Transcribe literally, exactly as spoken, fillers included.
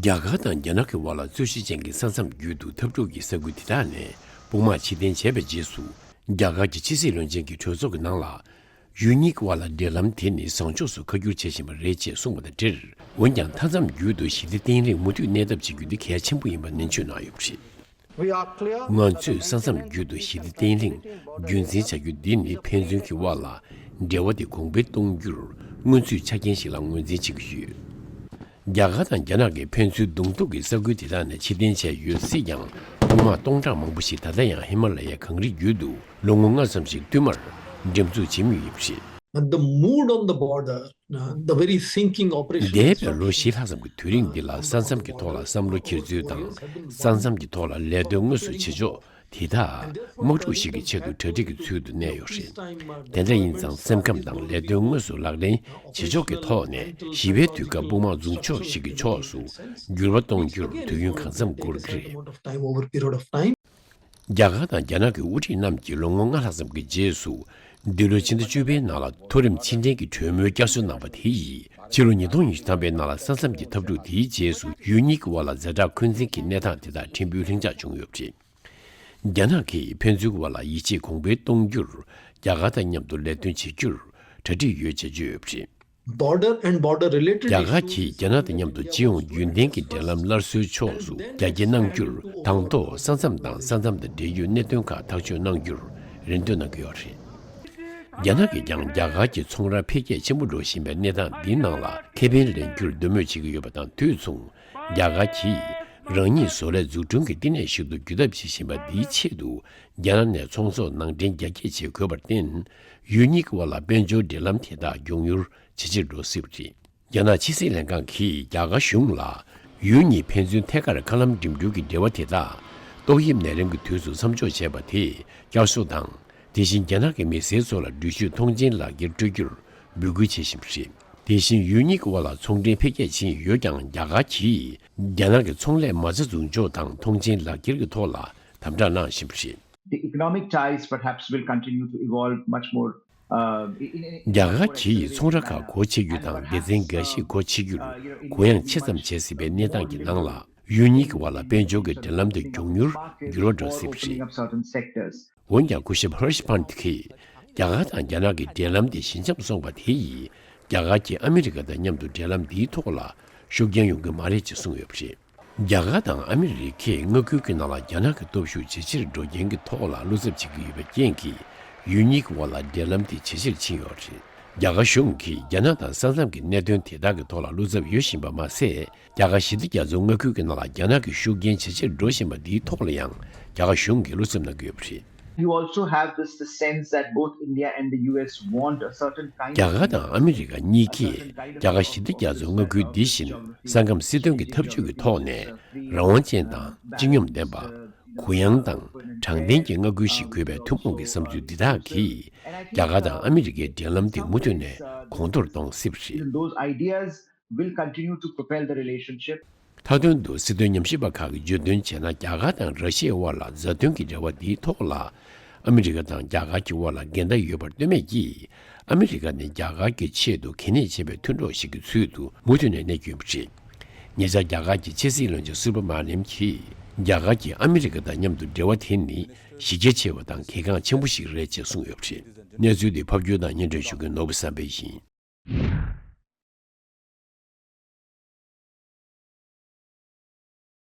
རྒྱ་གར་དང་རྒྱ་ནག་གི་དབར་ལ་རྩོད་གཞི་ཅན་གྱི་ས་མཚམས་བརྒྱུད་དུ་འཐབ་འཁྲུག་གི་ས་ཁུལ་དེ་དག་ནས་དཔུང་དམག་ཕྱིར་འཐེན་བྱས་པའི་རྗེས་སུ། རྒྱ་གར་གྱི་ཕྱི་སྲིད་བློན་ཆེན་གྱི་གྲོས་ཚོགས་ཀྱི་ནང་ལ། ཡུལ་གཉིས་ཀྱི་དབར་ལ་འབྲེལ་ལམ་དེ་ནི་བཟང་ཕྱོགས་སུ་ཁ་བསྒྱུར་བྱེད་བཞིན་པ་རེད་ཅེས་གསུངས་པ་དང་འབྲེལ། འོན་ཀྱང་མཐའ་མཚམས་བརྒྱུད་དུ་ཞི་བདེ་བརྟན་ལྷིང་མུ་མཐུད་གནས་ཐབས་བྱེད་རྒྱུ་འདི་གལ་ཆེན་པོ་ཡིན་པ་ནན་བརྗོད་གནང་ཡོད་པ་རེད། ང་ཚོས་ས་མཚམས་བརྒྱུད་དུ་ཞི་བདེ་བརྟན་ལྷིང་རྒྱུན་འཛིན་བྱ་རྒྱུ་འདི་ནི་ཕན་ཚུན་གྱི་དབར་ལ་འབྲེལ་བ་དེ་གོང་འཕེལ་གཏོང་རྒྱུར་སྔོན་ཚུད་ཆ་རྐྱེན་ཞིག་ལ་ངོས་འཛིན་བྱེད་ཀྱི་ཡོད། རྒྱ་གར་དང་རྒྱ་ནག་གིས་ཕན་ཚུན་གདོང་ཐུག་གི་ས་ཁུལ་དེ་དག་ནས་ཕྱིར་འཐེན་བྱས་ཡོད་སྲིད་ཀྱང་། དཔུང་དམག་སྟོང་ཕྲག་མང་པོ་ཞིག་ད་ལྟ་ཡང་ཧི་མ་ལ་ཡའི་གངས་རི་བརྒྱུད་དུ་ལོ་ངོ་ལྔ་ཙམ་ཞིག་བསྟུད་མར་འགྲེམས་འཛུགས་བྱེད་མུས་ཡོད་པ་རེད། And the mood on the border, uh, the very sinking operation འདས་པའི་ལོ་བཞི་ལྷག་ཙམ་གྱི་དུས་རིང་འདི་ལ་ས་མཚམས་ཀྱི་ཐོག་ལ་བསམ་བློ་འཁྱེར་ཚུལ་དང་། ས་མཚམས་ཀྱི་ཐོག་ལ་ལས་དོན་དངོས་སུ་བྱེད་ཕྱོགས་དེ་དག་དམག་འཁྲུག་ཞིག་གི་ཆེད་དུ་གྲ་སྒྲིག་གི་ཚུལ་དུ་གནས་ཡོད་རེད། དེ་འདྲ་ཡིན་ཙང་སེམས་ཁམས་དང་ལས་དོན་དངོས་སུ་ལག་ལེན་བྱེད་ཕྱོགས་ཀྱི་ཐོག་ནས་ཞི་བའི་དུས་སྐབས་དཔུང་དམག་འཛུགས་ཕྱོགས་ཤིག་གི་ཕྱོགས་སུ་འགྱུར་བ་གཏོང་རྒྱུར་དུས་ཡུན་གང་འཚམ་འགོར་གྱི་རེད། རྒྱ་གར་དང་རྒྱ་ནག་གི་དབུ་ཁྲིད་རྣམས་ཀྱིས་ལོ་ངོ་ལྔ་ལྷག་ཙམ་གྱི་རྗེས་སུ། འདི་ལོའི་ཕྱི་ཟླ་བཅུ་པའི་ནང་ལ་མཐོ་རིམ་ཕྱི་འབྲེལ་གྱི་གྲོས་མོལ་བསྐྱར་གསོ་གནང་བ་དེ་ཡིས། ཕྱི་ལོ་ཉིས་སྟོང་ཉི་ཤུ་ཐམ་པའི་ནང་ལ་ས་མཚམས་ཀྱི་འཐབ་འཁྲུག་དེའི་རྗེས་སུ་ཡུལ་གཉིས་ཀྱི་དབར་ལ་ཛ་དྲག་འཁོན་འཛིན་གྱི་གནས་སྟངས་དེ་དག་ཕྲན་བུ་ལྷིང་འཇགས་བྱུང་ཡོད་པ་རེད། རྒྱ་ནག་གིས་ཕན་ཚུན་དབར་ལ་ཡིད་ཆེས་གོང་འཕེལ་གཏོང་རྒྱུར་རྒྱ་གར་དང་མཉམ་དུ་ལས་དོན་བྱེད་རྒྱུར་གྲ་སྒྲིག་ཡོད་ཅེས་བརྗོད་ཡོད་པ་རེད། Border and border related རྒྱ་གར་གྱིས་རྒྱ་ནག་དང་མཉམ་དུ་སྤྱི་ཡོངས་རྒྱུན་ལྡན་གྱི་འབྲེལ་ལམ་སླར་གསོའི་ཕྱོགས་སུ་རྒྱ་སྐྱེད་གནང་རྒྱུར། དང་ཐོག་ས་མཚམས་དང་ས་མཚམས་དང་འབྲེལ་ཡོད་གནད་དོན་ཁག་ཐག་གཅོད་གནང་རྒྱུར་རེ་འདུན་གནང་གི་ཡོད་རེད། རྒྱ་ནག་གིས་ཀྱང་རྒྱ་གར་གྱི་ཚོང་ར་འཕེལ་རྒྱས་ཆེན་པོ་འགྲོ་བཞིན་པའི་གནས་སྟངས་འདིའི་ནང་ལ་ཁེ་ཕན་ལེན་རྒྱུར་འདོད་མོས་བྱེད་ཀྱི་ཡོད་པ་དང་དུས་མཚུངས། རྒྱ་གར་གྱིས་རང་ཉིད་བཟོ་ལས་འཛུགས་སྐྲུན་གྱི་བསྟི་གནས་ཤིག་ཏུ་འགྱུར་ཐབས་བྱེད་བཞིན་པ་འདིའི་ཆེད་དུ་རྒྱ་ནག་ནས་ཚོང་ཟོག་ནང་འདྲེན་རྒྱ་སྐྱེད་བྱེད་དགོས་པར་བརྟེན། ཡུལ་གཉིས་ཀྱི་དབར་ལ་དཔལ་འབྱོར་འབྲེལ་ལམ་དེ་དག་མགྱོགས་མྱུར་ཇེ་ཆེར་འགྲོ་སྲིད་པ་རེད། རྒྱ་ནག་ཕྱི་སྲིད་ལྷན་ཁང་གིས་རྒྱ་གར་གཞུང་ལ། ཡུལ་གཉིས་ཕན་ཚུན་ཐད་ཀར་མཁའ་ལམ་འགྲིམ་འགྲུལ་གྱི་འབྲེལ་བ་དེ་དག་ཏོག་དབྱིབས་ནད་རིམས་ཀྱི་དུས་སུ་མཚམས་འཇོག་བྱས་པ་དེ་བསྐྱར་གསོ་དང་། དེ་བཞིན་རྒྱ་ནག་གི་མི་སེར་ཚོ་ལ་འགྲུལ་བཞུད་ཐོངས་མཆན་ལག་འཁྱེར་སྤྲོད་རྒྱུར་འབོད་སྐུལ་བྱེད་བཞིན་པ་རེད། དེ་བཞིན་ཡུལ་གཉིས་ཀྱི་དབར་ལ་ཚོང་འབྲེལ་འཕེལ་རྒྱས་ཕྱིན་ཡོད་ཀྱང་། རྒྱ་གར་གྱིས་རྒྱ་ནག་གི་ཚོང་ལས་མ་རྩ་འཛུགས་འཇོག་དང་ཐོངས་མཆན་ལག་འཁྱེར་གྱི་ཐོག་ལ་དམ་དྲག་གནང་བཞིན་པ་རེད། The economic ties perhaps will continue to evolve much more, uh, in, in, in རྒྱ་གར་གྱིས་ཚོང་ར་ཁག་སྒོ་ཕྱེ་རྒྱུ་དང་སྡེ་ཚན་འགའ་ཞིག་སྒོ་ཕྱེ་རྒྱུར་གུ་ཡངས་ཆེ་ཙམ་བྱེད་སྲིད་པའི་གནས་སྟངས་ཀྱི་ནང་ལ། ཡུལ་གཉིས་ཀྱི་དབར་ལ་དཔལ་འབྱོར་གྱི་འབྲེལ་ལམ་དེ་མགྱོགས་མྱུར་འགྱུར་བ་འགྲོ་སྲིད་པ་རེད། འོན་ཀྱང་། སྐུ་ཞབས་ཧར་ཤ་པཱན་གྱིས་རྒྱ་གར་དང་རྒྱ་ནག་གི་འབྲེལ་ལམ་དེ་ཞི་འཇམ་སོང་བ་དེ་ཡིས། རྒྱ་གར་གྱིས་ཨ་མི་རི་ཀ་དང་མཉམ་དུ་འབྲེལ་ལམ་འདིའི་ཐོག་ལ་ཤུགས་རྐྱེན་ཡོང་གི་མ་རེད་ཅེས་གསུངས་ཡོད་པ་རེད། རྒྱ་གར་དང་ཨ་མི་རི་ཀས་མངའ་ཁུལ་གྱི་ནང་ལ་རྒྱ་ནག་གི་སྟོབས་ཤུགས་ཇེ་ཆེར་འགྲོ་རྐྱེན་གྱི་ཐོག་ལ་བློ་འཚབ་བྱེད་ཀྱི་ཡོད་པའི་རྐྱེན་གྱིས། ཡུལ་གཉིས་ཀྱི་དབར་ལ་འབྲེལ་ལམ་དེ་ཇེ་ཆེར་ཕྱིན་ཡོད་རེད། རྒྱ་གར་གཞུང་གིས་རྒྱ་ནག་དང་ས་མཚམས་ཀྱི་གནད་དོན་དེ་དག་གི་ཐོག་ལ་བློ་འཚབ་ཡོད་བཞིན་པ་མ་ཟད། རྒྱ་གར་ཞི་བདེ་རྒྱ་མཚོ་མངའ་ཁུལ་གྱི་ནང་ལ་རྒྱ་ནག་གི་ཤུགས་རྐྱེན་ཇེ་ཆེར་འགྲོ་བཞིན་པ་འདིའི་ཐོག་ལ་ཡང་རྒྱ་གར་གཞུང་གིས་བློ་འཚབ་གནང་གི་ཡོད་པ་རེད། You also have this, the sense that both India and the U S want a certain kind རྒྱ་གར་དང་ཨ་མི་རི་ཀ་གཉིས་ཀས་རྒྱ་གར་ཞི་བདེ་རྒྱ་མཚོ་མངའ་ཁུལ་འདི་བཞིན་ས་ཁམས་སྲིད་དོན་གྱི་འཐབ་ཇུས་ཀྱི་ཐོག་ནས་རང་དབང་ཅན་དང་སྤྱི་སྙོམས་ལྡན་པ། གུ་ཡངས་དང་དྲང་བདེན་གྱི་མངའ་ཁུལ་ཞིག་དགོས་པའི་ཐུན་མོང་གི་བསམ་ཚུལ་འདི་དག་གིས་རྒྱ་གར་དང་ཨ་མི་རི་ཀའི་འབྲེལ་ལམ་དེ་མུ་མཐུད་ནས་གོང་མཐོར་གཏོང་སྲིད་པ་རེད། Those ideas will continue to propel the relationship. མཐའ་དོན་དུ་སྲིད་དོན་ཉམས་ཞིབ་པ་ཁག་གིས་བརྗོད་དོན་བྱས་ན། རྒྱ་གར་དང་ར་ཤི་ཡའི་དབར་ལ་མཛའ་མཐུན་གྱི་འབྲེལ་བ་འདིའི་ཐོག་ལ་ཨ་མི་རི་ཀ་དང་རྒྱ་གར་གྱི་དབར་ལ་འགལ་ཟླ་ཡོད་པར་ལྟོས་མེད་ཀྱིས། ཨ་མི་རི་ཀ་ནི་རྒྱ་གར་གྱི་ཆེད་དུ་གལ་གནད་ཆེ་བའི་མཐུན་གྲོགས་ཤིག་གི་ཚུལ་དུ་མུ་མཐུད་ནས་གནས་ཀྱི་ཡོད་པ་རེད། ཉེ་ཆར་རྒྱ་གར་གྱི་ཕྱི་སྲིད་བློན་ཆེན་སུབ་ར་མ་ནིམ་གྱིས། རྒྱ་གར་གྱིས་ཨ་མི་རི་ཀ་དང་མཉམ་དུ་འབྲེལ་བ་དེ་ནི་གཞི་རྒྱ་ཆེ་བ་དང་གལ་འགངས་ཆེན་པོ་ཞིག་རེད་ཅེས་གསུངས་ཡོད་པ་རེད། གནས་ཚུལ་འདི་ཕབ་སྒྱུར་དང་སྙན་སྒྲོན་ཞུ་མཁན་ནོར་བུ་བསམ་འཕེལ་ཡིན།